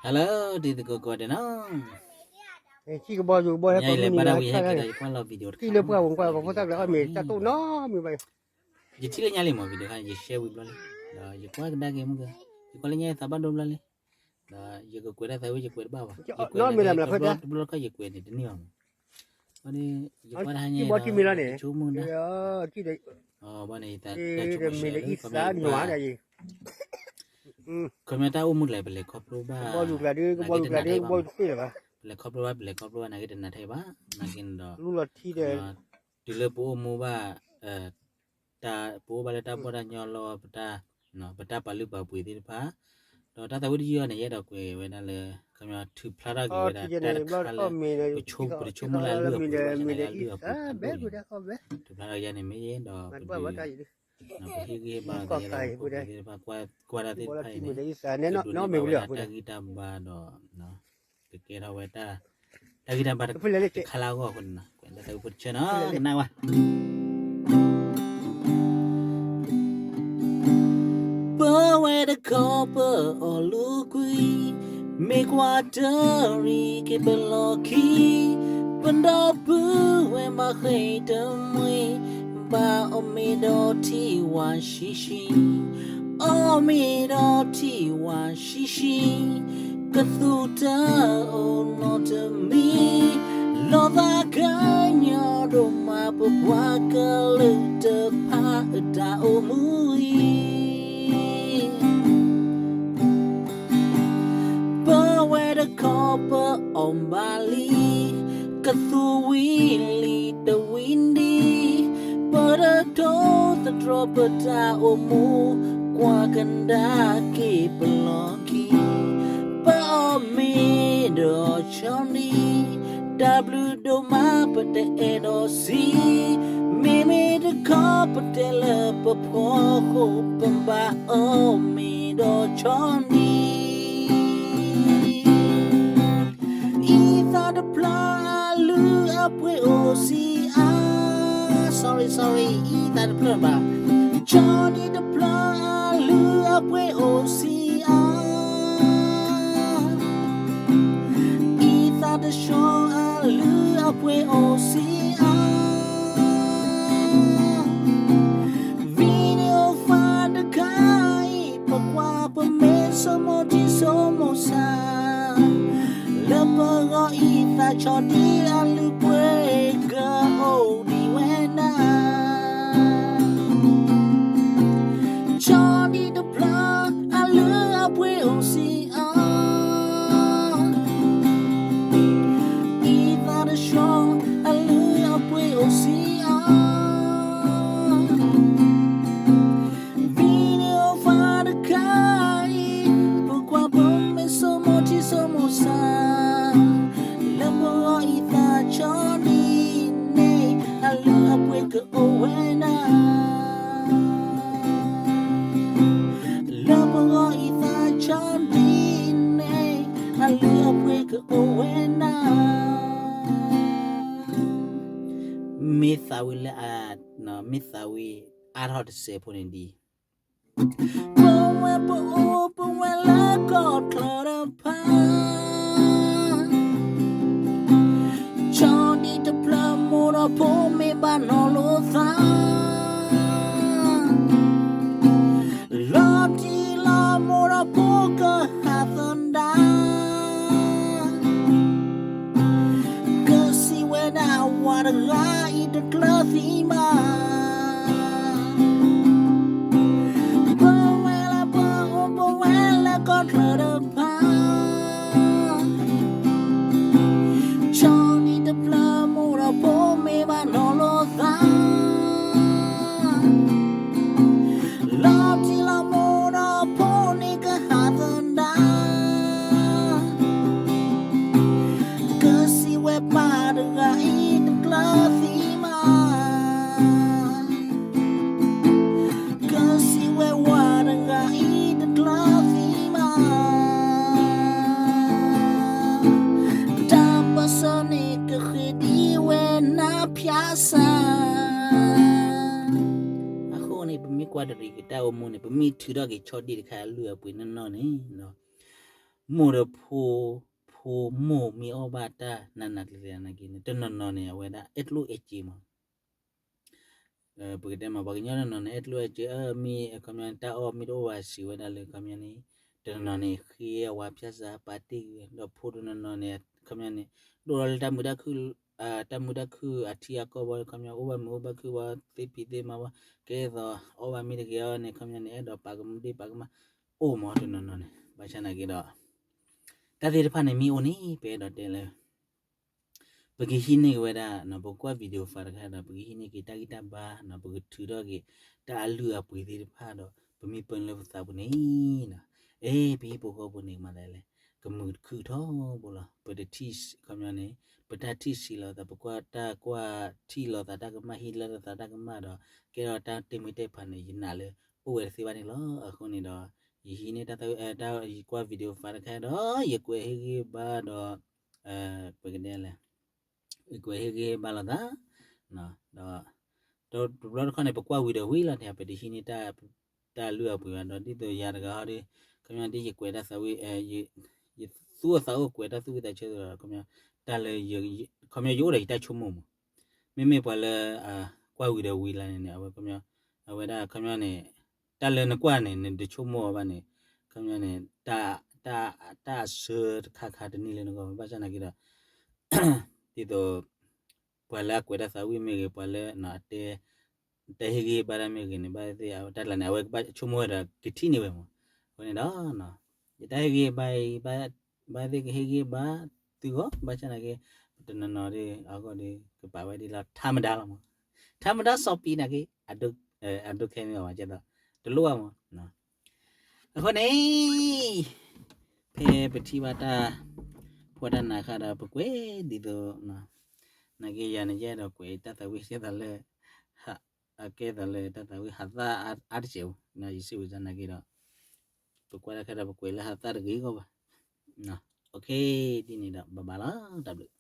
ဟဲလၢ တံၤသကိးကိးဂၤဒဲးနီၤ, ယလဲၤဘါတၢ်ဝံၤဟဲက့ၤဒီး ယကွၢ်လီၤ video တခါလၢပှၢ်ပူၤ ကွၢ်ပှၤဖိသၣ်ကျါအီၣ်မ့ၤတၢ်တိၢ်နီတမံၤဘၣ်, ယထံၣ်လၢညါလံမး video ခါန့ၣ် ယshareဝံၤဘျီလံ, ဒီးယကွၢ်ကဒါက့ၤမုၢ်က, ယကွၢ်လၢညါယသးဘၣ်ဒိဘျီလံ, ဒီးယကကွဲးတၢ်သးဝံၣ် ယကွဲးတဘၣ်ဘၣ်, ယကွဲးန့ၣ် တဘျီတခီယကွဲးန့ၣ်တန့ၢ်ဘၣ်မး, ဘၣ်ဒီး ယကွၢ်တဟါညါအံၤဒီး ယဆိကမိၣ်ဒၣ်, ဘၣ်န့ၣ် ယသးတၢ်ဆိကမိၣ်ရှဲလၢ ခီပညီတၢ်အိၣ်မူတလဲၣ် ပလဲၤခီဖျိဘၣ်, ပလဲၤခီဖျိဘၣ် ပလဲၤခီဖျိဘၣ် နာ်က့တနးထဲဘၣ်, နာ်က့န့ၣ်ဒီး တုၤလၢပအိၣ်မူဘၣ်, ပအိၣ်ဘၣ်လၢတၢ်ပီၣ်တၢ်ညီလီၤ, ပတၢ်ပာ်လုၢ်ပာ်ပှ့ၤသ့ၣ်တဖၣ်, ဒီးတၢ်သးဝံၣ်တယုၢ်အီၤန့ၣ် ယအဲၣ်ဒိးကွဲးဝဲဒၣ်လၢ ခီပညီထုးဖျါထီၣ်က့ၤဝဲဒၣ်တၢ်တခါလၢ ပဆိကမိၣ်လၢအလုၢ်အပှ့ၤဘၣ် အလုၢ်အပှ့ၤဖးဒိၣ်န့ၣ်, ထုးဖျါထီၣ်ယၤန့ၣ်မ့ၢ်ဒီး ပဟ့ၣ်ဂံၢ်ဟ့ၣ်ဘါသးယဲလၢပှၤသ့ၣ်တဖၣ် ကွၢ်တၢ်သ့ၣ်တဖၣ်အံၤန့ၣ်, ဒိးန့ၢ်ဘၣ်ဝဲဒၣ်တၢ်ဂံၢ်တၢ်ဘါဒီး ကကဲထီၣ်ဝဲတၢ်ဂံၢ်တၢ်ဘါတခါလၢအဂီၢ်အဃိန့ၣ် ကွဲးလၢတၢ်အိၣ်ဖှိၣ်တဆၢနီၤ ကနၣ်ဝဲ ပဝဲတခီပအီၣ်လူၤကွံာ်, မ့ၢ်ကွၢ်တရံးက့ၤပလီၢ်ခံ, ပဒီပုၢ်ဝဲၢ်မၤဃ့ၢ်တမှံၤ, ဘၣ်အီၣ်မ့ၤဒီးထံၣ်ဝါဆံးဆံး, အီၣ်မ့ၤဒီးထံၣ်ဝါဆံးဆံး, ကသူၣ်တၢ်အိၣ်နီတမံၤ, လီၤသးကညီၤဒိၣ်မး ပပှၤကလုာ်တဖၣ်အတၢ်အိၣ်မူအံၤ ပဝဲတခီပအီၣ်ဘၣ်လံ, ကသူဝံၤလံတဝံၤဒံး, ပတဒိၣ်သတြီၤပတၢ်အိၣ်မူ, ကွၢ်ကဒါက့ၤပလီၢ်ခံ, ပအီၣ်မ့ၤဒီးဆီနံၤ, တၢ်ဘျုးဒိၣ်မးပတအဲၣ်ဒိးဆံး, မ့မ့ၢ်တခီပတဲလၢပဖီခိၣ် ပဘၣ်အီၣ်မ့ၤဒီးဆီနံၤ အံသၣ်တဖျၢၣ်အလုၢ်အပှ့ၤအိၣ်ဆံးအါ, sorry sorry အံသၣ်တဖျၢၣ်ဘၣ်, ဆီနံၤတဖျၢၣ်အလုၢ်အပှ့ၤအိၣ်ဆံးအါ, အံသၣ်တဆီအလုၢ်အပှ့ၤအိၣ်ဆံးအါ video file တခါအံၤ ပကွၢ်ပမ့ၢ်ဆိကမိၣ်ထံဆိကမိၣ်ဆး, လၢပဂီၢ်အံသၣ်ဆီဒံၣ်အလုၢ်ပှ့ၤကအိၣ်ဒံးဝဲဒၣ် ဆီဒံၣ်တဖျၢၣ်အလုၢ်အပှ့ၤအိၣ်ဆံးအါ, အံသၣ်တဆီအလုၢ်အပှ့ၤအိၣ်ဆံးအါ video file တခါအံၤ ပကွၢ်ပမ့ၢ်ဆိကမိၣ်ထံဆိကမိၣ်ဆး, လၢပဂီၢ်အံသၣ်ဆီဒံၣ်န့ၣ် အလုၢ်အပှ့ၤကအိၣ်ဝဲဒၣ် လၢပဂီၢ်အံသၣ်ဆီဒံၣ်န့ၣ် အလုၢ်အပှ့ၤကအိၣ်ဝဲဒၣ် မ့ၢ်သးဝံၣ်လၢအ, မ့ၢ်သးဝံၣ်အါထီၣ်တစဲးဖိန့ၣ်ဒ် ပဝဲပအိၣ်ပဝဲလၢကီၢ်ချၢတဖၣ် ဆီဒံၣ်တဖျၢၣ်မိၢ်ဒီးဖိမ့ၢ်ဘၣ်နီၢ်လိာ်သး လီၤတံၢ်လီၤမိၢ်ဒီးဖိကဟးသဒၣ် ကစံးဝဲဒၣ်ဝၤတဂၤအံၤတကျၢၤသံဘၣ် ပဝဲလၢပအိၣ်ပဝဲလၢကီၢ်ချၢတဖၣ် ဆီဒံၣ်တဖျၢၣ်မိၢ်ဒီးဖိမ့ၢ်ဘၣ်နီၢ်လိာ်သး လီၤတံၢ်လီၤမိၢ်ဒီးဖိန့ၣ်ကဟးသဒၣ် ကစံးဝဲပၢ်တဂၤအံၤတကျၢၤသံဘၣ် ကစံးဝဲဝၤတဂၤအံၤတကျၢၤသံဘၣ် တၢ်ပၢၢ်ဆၢန့ၣ်ကဃ့ဒ်ဝဲနါဖၠၣ်စၢ် အဃိန့ၣ် ပမ့ၢ်ကွၢ်တရံးက့ၤတၢ်အိၣ်မူန့ၣ် ပမ့ၢ်ထုးထီၣ်က့ၤဆီဒံၣ်တခါအလုၢ်အပှ့ၤနီၢ်နီၢ်န့ၣ် မိၢ်ဒီးဖိ, ဖိမိၢ်မ့ၢ်အီၣ်ဘၣ်တၢ်နးနးကျံၤကျံၤနာ်က့န့ၣ် တနီၤနီၤန့ၣ် အဝဲဒၣ်အဲၣ်ကျိၣ်အဲၣ်စ့မး ပကတဲမး ပှၤကညီတနီၤန့ၣ် အဲၣ်ကျိၣ်အဲၣ်စ့ အမ့ၢ်ခီပညီန့ၣ် တၢ်အီၣ်မ့ၢ်တအိၣ်ဘၣ်စံးဝဲဒၣ်လၢ ခီပညီန့ၣ် တနီၤနီၤန့ၣ် ဃ့အဝၤဖၠၣ်စးပာ်တ့ၢ်ကွံာ် ဒီးဖိတနီၤနီၤန့ၣ် ခီပညီန့ၣ် ဒိၣ်ထီၣ်လၢတၢ်မုာ်တၢ်ခုၣ် တၢ်မုာ်တၢ်ခုၣ်အထံအကီၢ်ဘၣ် ခီပညီ အိၣ်ဘၣ်မုာ်အိၣ်ဘၣ်ခုၣ်ဘၣ် သ့ဖံးသ့မၤဘၣ် ကဲသိး အီၣ်ဘၣ်မ့ၢ်တဂ့ၤအီၤန့ၣ် ခီပညီန့ၣ် အဲၣ်ဒိးပာ်ကမၣ်ဒ့ၣ်ပာ်ကမၣ် အိၣ်မးတနီၤနီၤန့ၣ် ဘၣ်ဆၣ်နာ်က့ဒီး တၢ်သ့ၣ်တဖၣ်န့ၣ်မ့ၢ်အိၣ်န့ၣ် ပအဲၣ်ဒိးတဲလၢ ပကဟံးန့ၢ်က့ၤဝဲဒၣ် ပကွၢ် video file တခါဒီး ပကဟံးန့ၢ်က့ၤတၢ်ဂံၢ်တၢ်ဘါ ပကထုးထီၣ်က့ၤ တၢ်အလုၢ်အပှ့ၤသ့ၣ်တဖၣ်ဒီး ပမ့ၢ်ပၢလၢပသးပူၤန့ၣ် အဲ ပဟံၣ်ဖိဃီဖိန့ၣ် မၤသးလဲၣ် ကမုာ်တခုၣ်ထီဘိလီၤ. ပတထံၣ် ခီပညီန့ၣ် ပတၢ်ထံၣ်ဆံးလီၤသး ပကွၢ်တၢ်ကွၢ်ထံၣ်လီၤသးတၢ်ကမၣ် ဟံးလီၤသးတၢ်ကမၣ်ဒီး ကဲထီၣ်တၢ်တ့မုၢ်တ့ဖးန့ၣ် ယနာ်လၢ အိၣ်ဝဲတသ့ဘၣ်န့ၣ်လီၤ. အဃိန့ၣ်ဒီး ယဟံးန့ၢ်တၢ်သးဝံၣ် တၢ်ကွၢ် video file တခါဒီး ယကွဲးဟ့ၣ်ဂံၢ်ဘါဒီး ပကတဲလဲၣ် ယကွဲးဟ့ၣ်ဂံၢ်ဟ့ၣ်ဘါလိာ်သး ဒီး တဘျီတခီန့ၣ် ပကွၢ်ဝံၤဒီးဝံၤလီၤန့ၣ် ပတဟံးန့ၢ် တၢ်လုၢ်အပှ့ၤဘၣ်ဒီး ဒ်သိးယၤတဂၤဟီဒီး ခီပညီဒ်ယကွဲးတၢ်သးဝံၣ် ယသူၣ်အိၣ်သးအိၣ်ကွဲးတၢ်သူၣ်ဝံၣ်သးဆၢဒီး ခီပညီ တၢ်လၢ ခီပညီယအိၣ်ဒီးယတၢ်ဆိကမိၣ်မး မ့မ့ၢ်ပှၤလၢ ကွၢ်ဝံၤဒီးဝံၤလီၤန့ၣ်န့ၣ် အဝဲ ခီပညီ အဝဲဒၣ် ခီပညီန့ၣ် တၢ်လၢနကွၢ်န့ၣ် နတဆိကမိၣ်အီၤဘၣ်န့ၣ် ခီပညီန့ၣ် တၢ်အဆၢတခါခါတန့ၢ်လၢနဂီၢ် ဘၣ်ဆၣ်နာ်က့ဒီး ဒ်သိး ပှၤလၢအကွဲးတၢ်သးဝံၣ်မ့ၢ်ဂ့ၤ ပှၤလၢ အတဲ တၢ်ဟ့ၣ်ဂံၢ်ဟ့ၣ်ဘါတၢ်မ့ၢ်ဂ့ၤန့ၣ် ဘၣ်သ့ၣ်အတၢ်တလၢန့ၣ် အဝဲကဘၣ်ဆိကမိၣ်ဝဲဒီးကထံၣ်န့ၢ်ဝဲမး အဃိန့ၣ်ဒီး ယတၢ်ဟ့ၣ်ဂံၢ်ဟ့ၣ်ဘါအံၤ ဘၣ်သ့ၣ်ကဟ့ၣ်ဂံၢ်ဟ့ၣ်ဘါသုဂီၢ် ဘၣ်ဆၣ်နာ်က့ ပတနီၤနီၤဒီးအဂီၢ်ဒီး ကပာ်ဝဲဒ်လီၤ ထါမဒါလီၤမး ထါမဒါစီၤပံနာ်က့ အဒိခဲမ့ၢ်အီၤမး ကဲသိး တလိၣ်ဘၣ်မး အဃိန့ၣ် ဖဲပထံၣ်ဘၣ်တၢ်ဖှီၣ်တၢ်နးခါဒီး ပကွဲးဒ်သိး နာ်က့ယၤန့ၣ် ယအဲၣ်ဒိးကွဲးတၢ်သးဝံၣ်ကဲသိးလၢ အကဲသိးလၢတၢ်သးဝံၣ်ဟးသၣ်အါတစဲးဧိၤ ယစံးဝဲဒၣ်နာ်က့ဒီး ပကွၢ်တၢ်ခါဒီး ပကွဲးလၢဟးသၣ်တဂ့ၤဂီၢ်ဘၣ် ဒ်န့ၣ်ဒီး ဘၣ်ဘၣ်လီၤ တၢ်ဘျုး